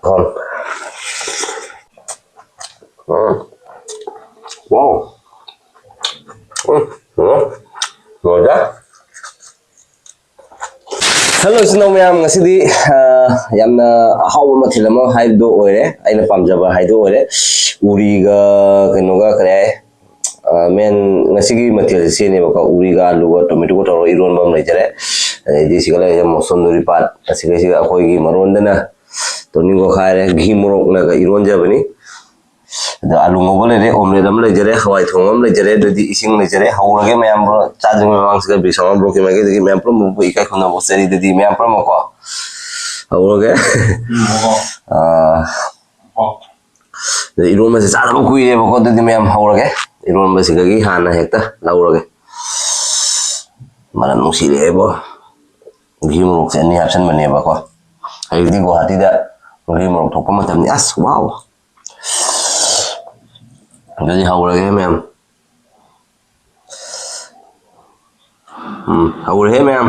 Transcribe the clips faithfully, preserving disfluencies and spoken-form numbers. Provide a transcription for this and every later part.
ꯎꯝ꯫ ꯎꯝ꯫ ꯋꯥꯎ꯫ ꯎꯝ꯫ ꯎꯝ꯫ ꯂꯣꯏꯔꯦ꯫ ꯍꯜꯂꯣ, ꯏꯆꯤꯟ ꯏꯅꯥꯎ ꯃꯌꯥꯝ, ꯉꯁꯤꯗꯤ, ꯑ, ꯌꯥꯝꯅ ꯑꯍꯥꯎꯕ ꯃꯊꯦꯜ ꯑꯃ ꯍꯥꯏꯕꯗꯣ ꯑꯣꯏꯔꯦ, ꯑꯩꯅ ꯄꯥꯝꯖꯕ ꯍꯥꯏꯗꯣ ꯑꯣꯏꯔꯦ꯫ ꯎꯔꯤꯒ ꯀꯩꯅꯣꯒ ꯀꯔꯤ ꯍꯥꯏ, ꯑ, ꯃꯦꯟ ꯉꯁꯤꯒꯤ ꯃꯊꯦꯜꯁꯦ ꯁꯤꯅꯦꯕꯀꯣ, ꯎꯔꯤꯒ ꯑꯂꯨꯒ ꯇꯣꯃꯦꯇꯣꯒ ꯇꯧꯔꯒ ꯏꯔꯣꯟꯕ ꯑꯃ ꯂꯩꯖꯔꯦ꯫ ꯑꯗꯩꯗꯤ ꯁꯤꯒ ꯂꯩꯔꯦ ꯃꯣꯁꯣꯟꯗꯨꯔꯤ ꯄꯥꯠ, ꯑꯁꯤꯒꯩꯁꯤꯒ ꯑꯩꯈꯣꯏꯒꯤ ꯃꯔꯣꯟꯗꯅ ꯇꯣꯅꯤꯡꯈꯣꯛ ꯍꯥꯏꯔꯦ, ꯘꯤ ꯃꯣꯔꯣꯛꯅꯒ ꯏꯔꯣꯟꯖꯕꯅꯤ꯫ ꯑꯗꯣ ꯑꯂꯨ ꯉꯧꯕ ꯂꯩꯔꯦ, omelette ꯑꯃ ꯂꯩꯖꯔꯦ, ꯍꯋꯥꯏ ꯊꯣꯡꯕ ꯑꯃ ꯂꯩꯖꯔꯦ꯫ ꯑꯗꯨꯗꯤ ꯏꯁꯤꯡ ꯂꯩꯖꯔꯦ, ꯍꯧꯔꯒꯦ ꯃꯌꯥꯝ꯫ ꯆꯥꯗ꯭ꯔꯤꯉꯩ ꯃꯃꯥꯡꯁꯤꯗ ꯕꯤꯁꯥꯃ ꯕ꯭ꯂꯣꯛꯀꯤ ꯃꯥꯏꯀꯩꯗꯒꯤ ꯃꯌꯥꯝ ꯄꯨꯝꯅꯃꯛꯄꯨ ꯏꯀꯥꯏ ꯈꯨꯝꯅꯕ ꯎꯠꯆꯔꯤ꯫ ꯑꯗꯨꯗꯤ ꯃꯌꯥꯝ ꯄꯨꯝꯅꯃꯛꯀꯣ ꯍꯧꯔꯒꯦ꯫ ꯎꯝ, ꯍꯣ꯫ ꯑꯥ, ꯍꯣ꯫ ꯑꯗ ꯏꯔꯣꯟꯕꯁꯦ ꯆꯥꯗꯕ ꯀꯨꯏꯔꯦꯕꯀꯣ, ꯑꯗꯨꯗꯤ ꯃꯌꯥꯝ ꯍꯧꯔꯒꯦ꯫ ꯏꯔꯣꯟꯕꯁꯤꯗꯒꯤ ꯍꯥꯟꯅ ꯍꯦꯛꯇ ꯂꯧꯔꯒꯦ꯫ ꯃꯅꯝ ꯅꯨꯡꯁꯤꯔꯛꯑꯦꯕꯣ꯫ ꯘꯤ ꯃꯣꯔꯣꯛꯁꯦ ꯑꯅꯤ ꯍꯥꯞꯆꯟꯕꯅꯦꯕꯀꯣ꯫ ꯍꯧꯖꯤꯛꯇꯤ ꯒꯨꯋꯥꯍꯥꯇꯤꯗ ꯘꯤ ꯃꯣꯔꯣꯛ ꯊꯣꯛꯄ ꯃꯇꯝꯅꯤ꯫ ꯑꯁ, ꯋꯥꯎ꯫ ꯑꯗꯨꯗꯤ ꯍꯧꯔꯒꯦ ꯃꯌꯥꯝ꯫ ꯎꯝ, ꯍꯧꯔꯦꯍꯦ ꯃꯌꯥꯝ꯫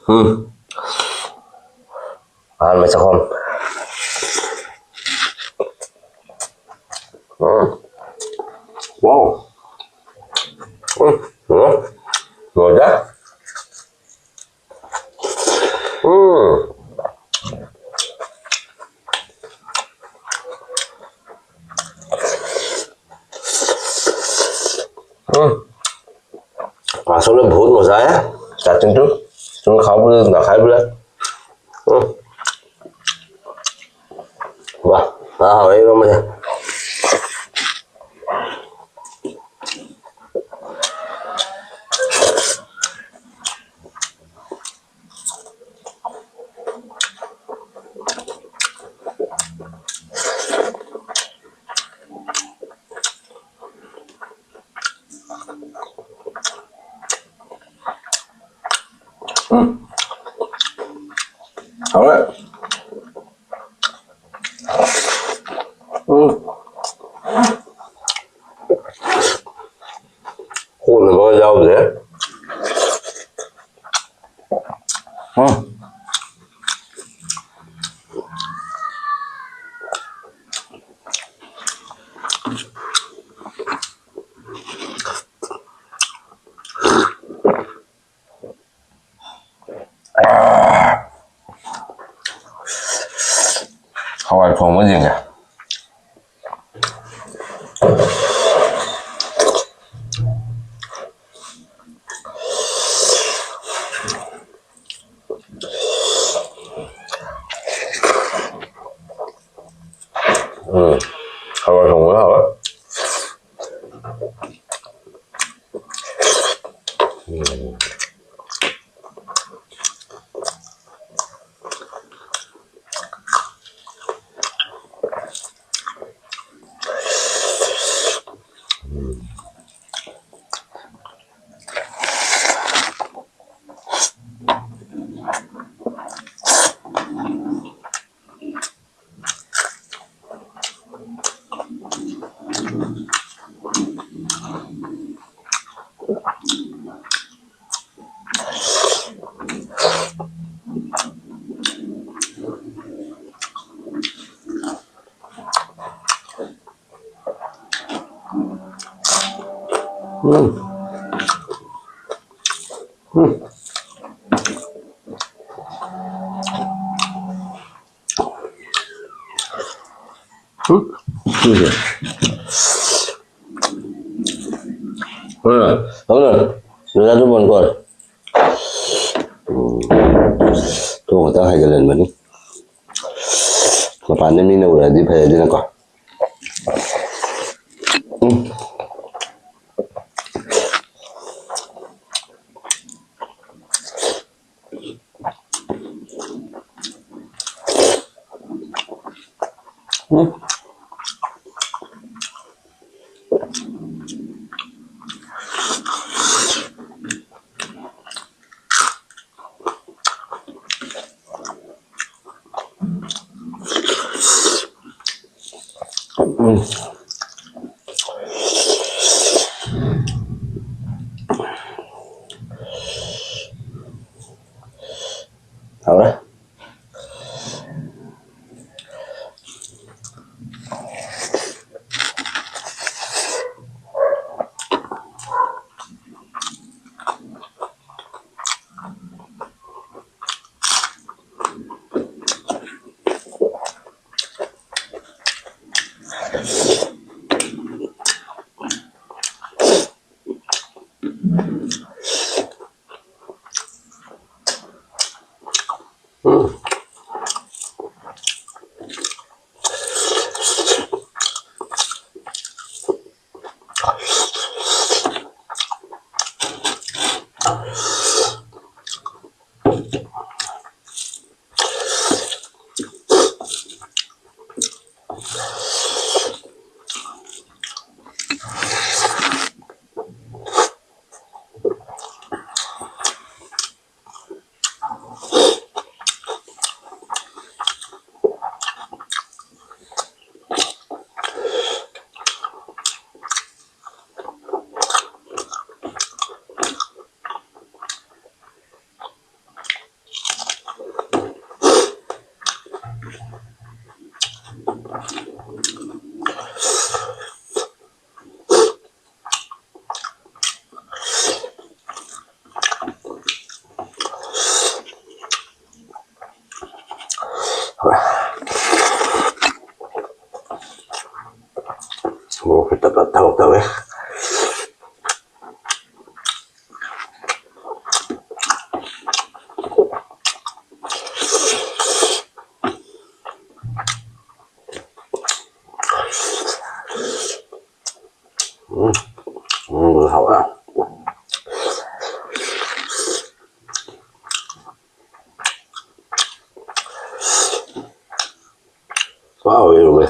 ꯎꯝ꯫ ꯑꯍꯥꯟꯕ ꯆꯥꯛꯈꯨꯝ꯫ ꯎꯝ꯫ ꯋꯥꯎ꯫ ꯎꯝ, ꯎꯝ꯫ ꯂꯣꯏꯔꯦ꯫ ꯎꯝ꯫ ꯎꯝ꯫ ꯑꯁꯣꯝꯗ ꯚꯨꯠ ꯃꯣꯖꯥ ꯍꯦ, ꯆꯥꯇꯤꯟꯗꯨ꯫ ꯁꯨꯝ ꯈꯥꯎꯕꯗ ꯅꯥꯈꯥꯏꯕ ꯂꯩ꯫ ꯎꯝ꯫ ꯋꯥ, ꯐꯖ ꯍꯥꯎꯔꯦ ꯏꯔꯣꯝꯕꯁꯦ꯫ ꯎꯝ꯫ ꯍꯥꯎꯔꯦ꯫ ꯎꯝ꯫ ꯀꯣꯠꯅꯕ ꯌꯥꯎꯗ꯭ꯔꯦ꯫ ꯎꯝ꯫ ꯊꯣꯡꯕ ꯌꯦꯡꯒꯦ꯫ ꯎꯝ, ꯍꯋꯥꯏ ꯊꯣꯡꯕꯅ ꯍꯥꯎꯋꯦ꯫ ꯎꯝ꯫ ꯎꯝ꯫ ꯎꯝ꯫ ꯎꯝ꯫ ꯁꯤꯁꯦ꯫ ꯍꯣꯏ, ꯍꯣꯏ꯫ ꯗꯗꯥ ꯇꯣꯝꯕꯣꯟ ꯀꯣ꯫ ꯎꯝ꯫ ꯊꯣꯡ ꯈꯛꯇ ꯍꯥꯏꯖꯤꯜꯍꯟꯕꯅꯤ꯫ ꯃꯄꯥꯟꯗ ꯃꯤꯅ ꯎꯔꯗꯤ ꯐꯩ ꯑꯗꯨꯅꯀꯣ꯫ ꯎꯝ꯫ ꯎꯝ꯫ ꯎꯝ꯫ ꯍꯥꯎꯔꯦ꯫ ꯃꯣꯔꯣꯛꯁꯦ ꯇꯞ ꯇꯞ ꯊꯕꯛ ꯇꯧꯋꯦ꯫ ꯎꯝ, ꯎꯝ, ꯍꯥꯎꯋꯦ꯫ ꯍꯥꯎꯋꯦ, ꯍꯥꯎꯋꯦ꯫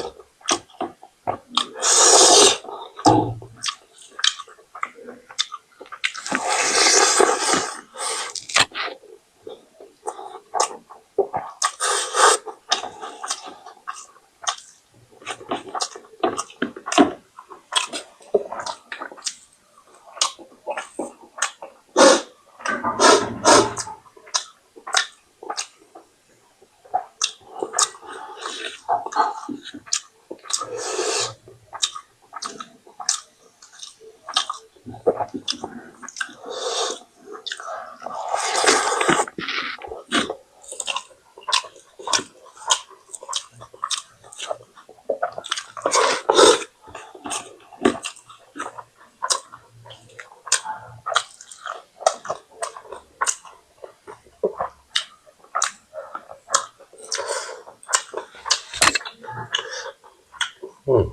ꯎꯝ꯫